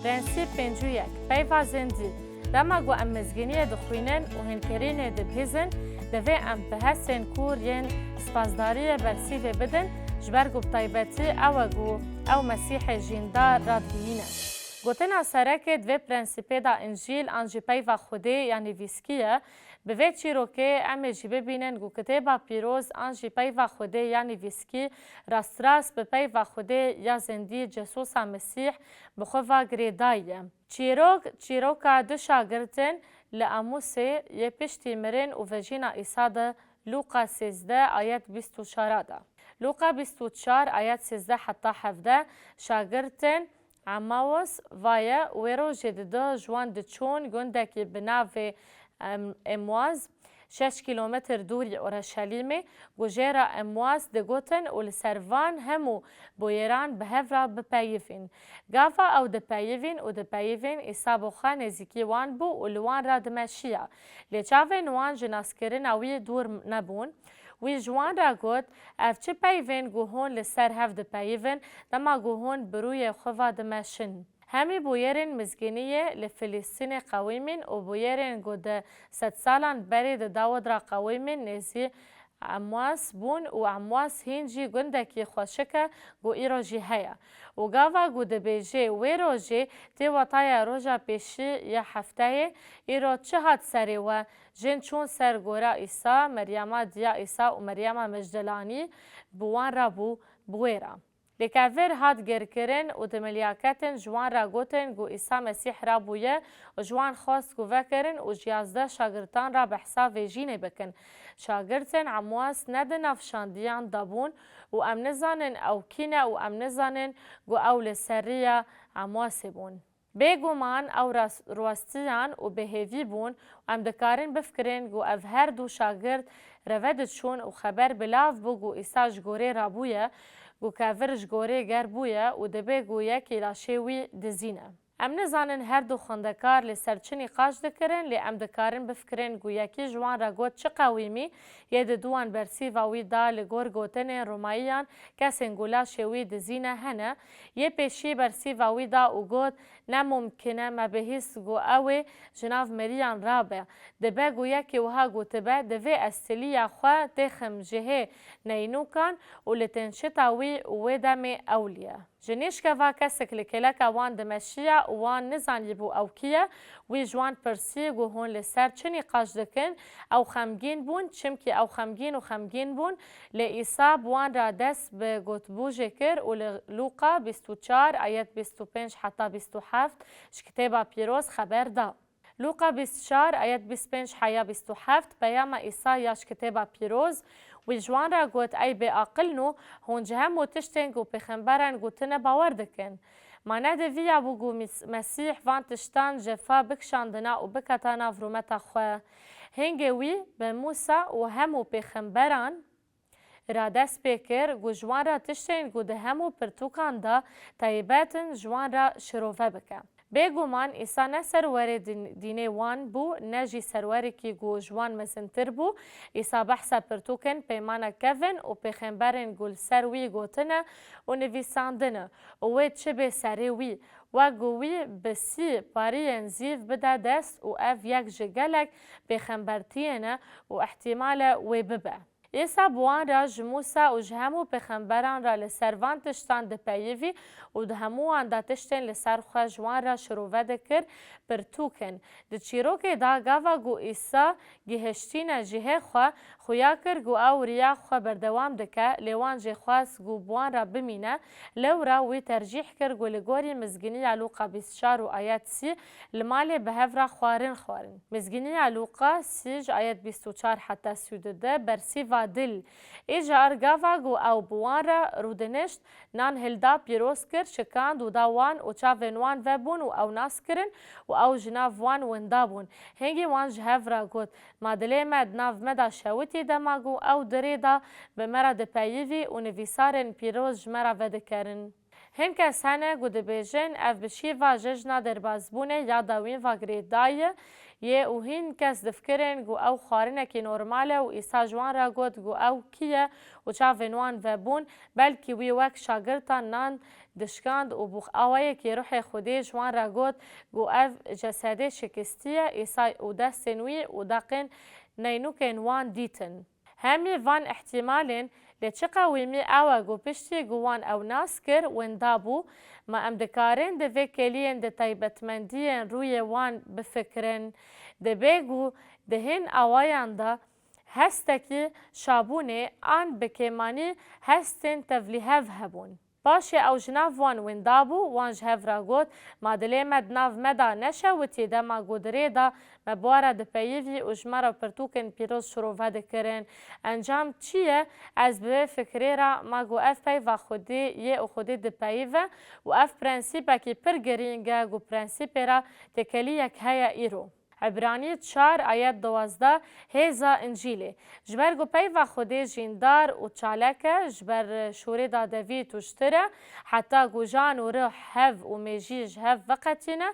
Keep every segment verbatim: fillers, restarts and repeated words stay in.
Prensîp pêncî û yek, peyva zindî. Dema ku em mizgîniyê dixwînin û hînkirinê dibihîzin, divê em bi hestên kûr yên spasdariyê bersîvê bidin, ji ber ku bi taybetî ew e ku ew Mesîhê jîndar radibihîne. Gotina serekê di vê prensîpê de Încîl an jî peyva Xwedê ya nivîskî ye. Bi vê çîrokê em ê jî bibînin ku Kitêba Pîroz an jî peyva Xwedê ya nivîskî rastrast bi peyva Xwedê ya zindî Cesûsa Mesîh bi xwe ve girêdayî ye. Çîrok, çîroka du şagirtin li Emûsê yê piştî mirin û vejîna Îsa de Lûqa sêzdeh ayet bîst û çar de. Lûqa bîst û çar ayet sêzdeh heta hevdeh, şagirtin Emaus vaye, wê rojê di du ji wan diçûn gundekî bi navê Em-, Emwaz, şeş kîlometr dûrî Orşelîmê, ku jê re Emwaz digotin û li ser van hemû bûyeran bi hev re bipeyivîn. Gava ew dipeyivîn û dipeyivîn, Îsa bi xwe nêzîkî wan bû û li wan re dimeşiya. Lê çavên wan ji naskirina wî dûr nebûn. Wî ji wan re got, Ev çi peyvên ku hûn li ser hev dipeyivin, dema ku hûn bi rûyê xwe ve dimeşin? Hemî bûyerên mizgîniyê li Filistînê qewîmîn û bûyerên ku di sedsalan berê di Dawid re qewîmîn nêzî Emwas bûn û Emwas hîn jî gundekî xweşik e ku îro jî heye. Û gava ku dibêjê wê rojê tê wetaya roja pêşî ya hefteyê, îro çi hat serê we? Jin çûn ser gora Îsa, Meryema diya Îsa û Meryema Mejdelanî bi wan re bû bi wê re. Lê kevir hat girkirin û di milyaketin ji wan re gotin ku Îsa Mesîh rabûye û ji wan xwest ku vekirin û ji yazdeh şagirtan re behsa vê jînê bikin. Şagirtên Emwas ne di nav şandiyan de bûn û em nizanin ew kî ne û em nizanin ku ew li ser riya Emwasê bûn. Bêguman ew ras-, rastiyan û bêhêvî bûn û em dikarin bifikirin ku ev her du şagirt reve diçûn û xeber bi lav bû ku Îsa ji gorê rabûye, ku kevir ji gorê ger bûye û dibê ku yekî laşê wî dizîne. Em nizanin her du xwendekar li ser çi nîqaş dikirin, lê em dikarin bifikirin ku yekî ji wan re got çi qewîmî yê di duwan bersîva wî da li gor gotinên Romayiyan kesên ku laşê wî dizîne hene. Yê pêşî bersîva wî da û got, Ne mumkin e me bihîst ku ew ê ji nav miriyan rabe. Dibe ku yekî wiha gotibe, Divê ez tiliya xwe têxim cihê neynûkan û li tênşita wî û wê demê ewliye. Ji nîşkeva kesek li kêleka wan dimeşiya û wan nizanîbû ew kî ye. Wî ji wan pirsî ku hûn li ser çi nîqaş dikin? Ew xemgîn bûn, çimkî ew xemgîn û xemgîn bûn. Lê Îsa bi wan re dest bi gotbûjê kir û li Lûqa bîst û çar ayet bîst û pênc heta bîst û heft ji Kitêba Pîroz xeber da. Lûqa bîst û çar ayet bîst û pênc heya bîst û heft, peyama Îsa ya ji Kitêba Pîroz, wî ji wan re got, Ey bêaqilno, hûn ji hemû tiştên ku pêxemberan gotine bawer dikin. Ma ne diviya bû ku Mis-, Mesîh van tiştan cefa bikişandina û biketa nav rûmeta xwe? Hingê wî bi Mûsa û hemû pêxemberan re dest pê kir ku ji wan re tiştên ku di hemû pirtûkan de taybet in ji wan re şirove bike. Bêguman Îsa ne serwerê din-, dînê wan bû, ne jî serwerekî ku ji wan mezintir bû. Îsa behsa pirtûkên Peymana Kevin û pêxemberên ku li ser wî gotine û nivîsandine û wê çi bê serê wî, wek ku wî bi sî pariyên zîv bide dest û ev yek ji gelek pêxembertiyê ne û ihtimal e wê bibe. Îsa bi wan re ji Mûsa û ji hemû pêxemberan re li ser van tiştan dipeyivî û di hemû wan de tiştên li ser xwe ji wan re şirove dikir, pirtûk in. Di çîrokê de gava ku Îsa gihiştîne cihê xwe, xuya kir ku ew riya xwe berdewam dike, lê wan jê xwest ku bi wan re bimîne, lewra wî tercîh kir ku li gorî Mizgîniya Lûqa bîst û çar û ayet sî li malê bi hev re xwarin xwarin. Mizgîniya Lûqa sî ji ayet bîst û çar heta sî û du de bersîva dil. Îcar gava ku ew bi wan re rûdinişt, nan hilda, pîroz kir, şikand û da wan û çavên wan vebûn û ew nas kirin û ew ji nav wan winda bûn. Hingî wan ji hev re got, Ma dilê me di nav me de şewitî dema ku ew di rê de bi me re dipeyivî û nivîsarên pîroz ji me re vedikerin. Hin kes hene ku dibêjin ev bi şîva cejna derbazbûnê ya dawîn ve girêdayî ye û hîn kes difikirin ku ew xwarinekî normal e û Îsa ji wan re got ku ew kî ye û çavên wan vebûn, belkî wî wek şagirtan nan dişkand û bi awayekî ruhê Xwedê ji wan re got ku ev cesedê şikistî ye, Îsa û destên wî û deqên neynûkên wan dîtin. Hemî van îhtîmalên, lê çi qewîmî ew e ku piştî ku wan ew nas kir, winda bû, ma em dikarin di vê keliyên di taybetmendiyên rûyê wan bifikirin. Dibê ku di hin awayan de hestekî şabûnê an bi kêmanî hestên tevlîhev hebûn. Paşê ew ji nav wan winda bû, wan ji hev re got, ma dilê me di nav me de neşewitî dema ku di rê de me bi we re dipeyivî û ji me re pirtûkên pîroz şirove dikirin. Encam çi ye? Ez bi vê fikrê re ma ku ev peyva Xwedê yê û Xwedê dipeyive û ev prensîpekî pir girîng e ku prensîpê re têkeliyek heye îro. Ebranî çar ayet duwazdeh, hêza Încîlê. Ji ber ku peyva Xwedê jîndar û çalek e, ji ber şûrê dadevî tûjtir e, heta ku jan û rih, hev û mêjî ji hev veqetîne,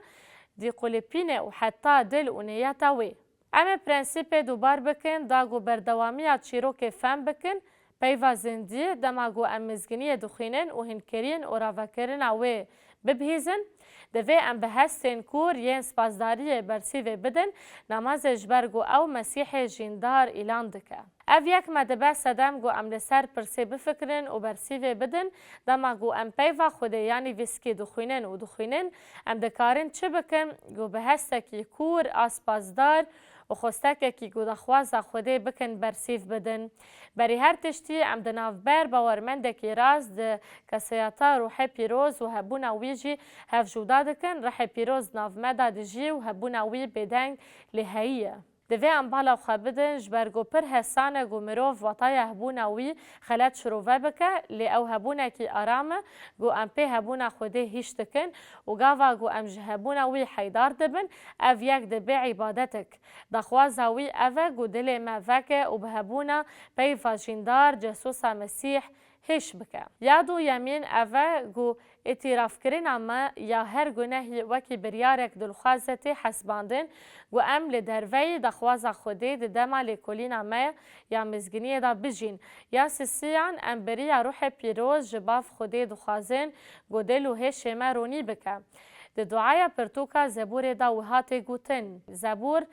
dîqulipîne û heta dil û niyeta wê. Em ê prensîpê dûbar bikin, da ku berdewamiya çîrokê fehm bikin, peyva zindî, dema ku em mizginiyê dixwînin û hinkerîn û ravekirina wê bibihîzin, divê em bi hestên kûr yên spasdariyê bersîvê bidin, namazê ji ber ku ew Mesîhê jîndar îlan dike. Ev yek me dibe sedem ku em li ser pirsê bifikirin û bersîvê bidin, dema ku em peyva Xwedê yanî vîskî dixwînin û dixwînin, em dikarin çi bikin ku bi hestekî kûr a spasdar û xwestekekî ku daxwaza Xwedê bikin bersîv bidin. Berî her tiştî em di navber bawermendekî rast di kesayeta Ruhê Pîroz û hebûna wî jî hevcuda dikin, Ruhê Pîroz di nav me de dijî û hebûna wî bêdeng lê heyî ye. Divê em bala xwe bidin, ji ber ku pir hesan e ku mirov wataya hebûna wî xelet şirove bike, lê ew hebûnekî aram e ku em pê hebûna Xwedê hîş dikin û gava ku em ji hebûna wî heydar dibin, ev yek dibe îbadetek. Daxwaza wî ev e ku dilê me veke û bi hebûna peyva jîndar, cesûsa Mesîh, hêş bike. Ya duyemîn ev e ku îtîrafkirina me ya her gunehî wekî biryarek dilxwaze tê hesbandin ku em li derveyî daxwaza Xwedê di dema lêkolîna me ya mizginiyê de bijîn. Ya sisiyan em bi riya Ruhê Pîroz ji Bav Xwedê dixwazin ku dil û hêşê me ronî bike. Di duaya pirtûka Zebûrê de wiha tê gotin, Zebûr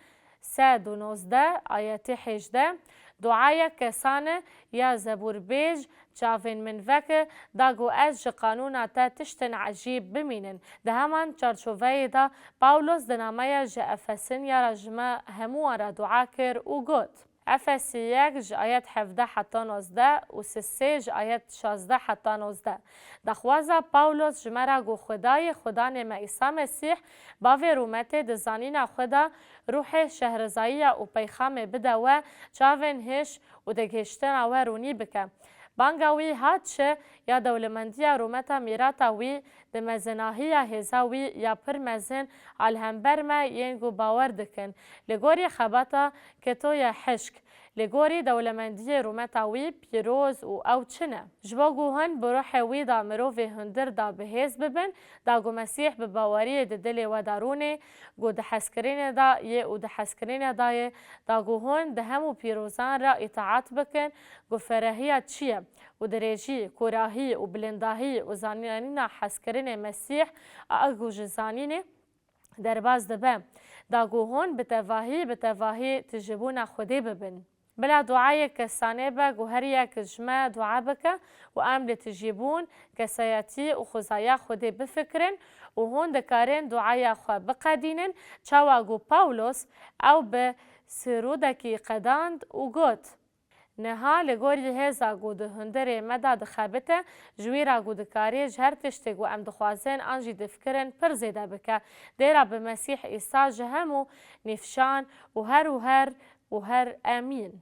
sed û nozdeh, ayetê hêjdeh, duayek kesane ya zebûrbêj, çavên min veke, da ku ez ji qanûna te tiştên ecîb bimînin. Di heman çarçoveyê de Pawlos di nameya ji Efesinya re ji me hemûwan re dua kir û got, Efesî yek ji ayet hevdeh heta nozdeh û sisê ji ayet şazdeh heta nozdeh. Daxwaza Pawlos ji me re ku Xwedayê Xudanê me Îsa Mesîh, Bavê rûmetê di zanîna xwe de ruhê şehrezayiya û peyxamê bide we, çavên hêş û di gihiştina we rûnî bike. Banga wî hat çi ya dewlemendiya rûmeta mîrata wî di mezinahiya hêza wî ya pir mezin a li hember me yên ku bawer dikin, li gorî xebata Ketoya hişk, li gorî dewlemendiyê rûmeta wî pîroz û ew çi ne? Ji bo ku hûn bi ruhê wî de mirovê hundir de bi hêz bibin, da ku Mesîh bi baweriyê di dilê we de rûnê, ku di hezkirinê de yê û di hezkirinê de ye, da ku hûn di hemû pîrozan re îtaat bikin, ku ferehiya çi ye û dirêjî, kûrahî û bilindahî û zanîna hezkirinê Mesîh a ku ji zanînê derbas dibe, da ku hûn bi tevahî, bi tevahî tijîbûna Xwedê bibin. Bila duayek kesane be ku her yek ji me dua bike û em li tijîbûn, kesayetî û xwezaya Xwedê bifikirin û hûn dikarin duaya xwe biqedînin, çawa ku Pawlos ew bi sirûdekî qedand û got, Niha li gorî hêza ku di hundirê me de dixebite, ji wî re ku dikarê ji her tiştê ku em dixwazin an jî difikirin pir zêde bike, dê re bi Mesîh Îsa ji hemû nîfşan û her û her û her emîn.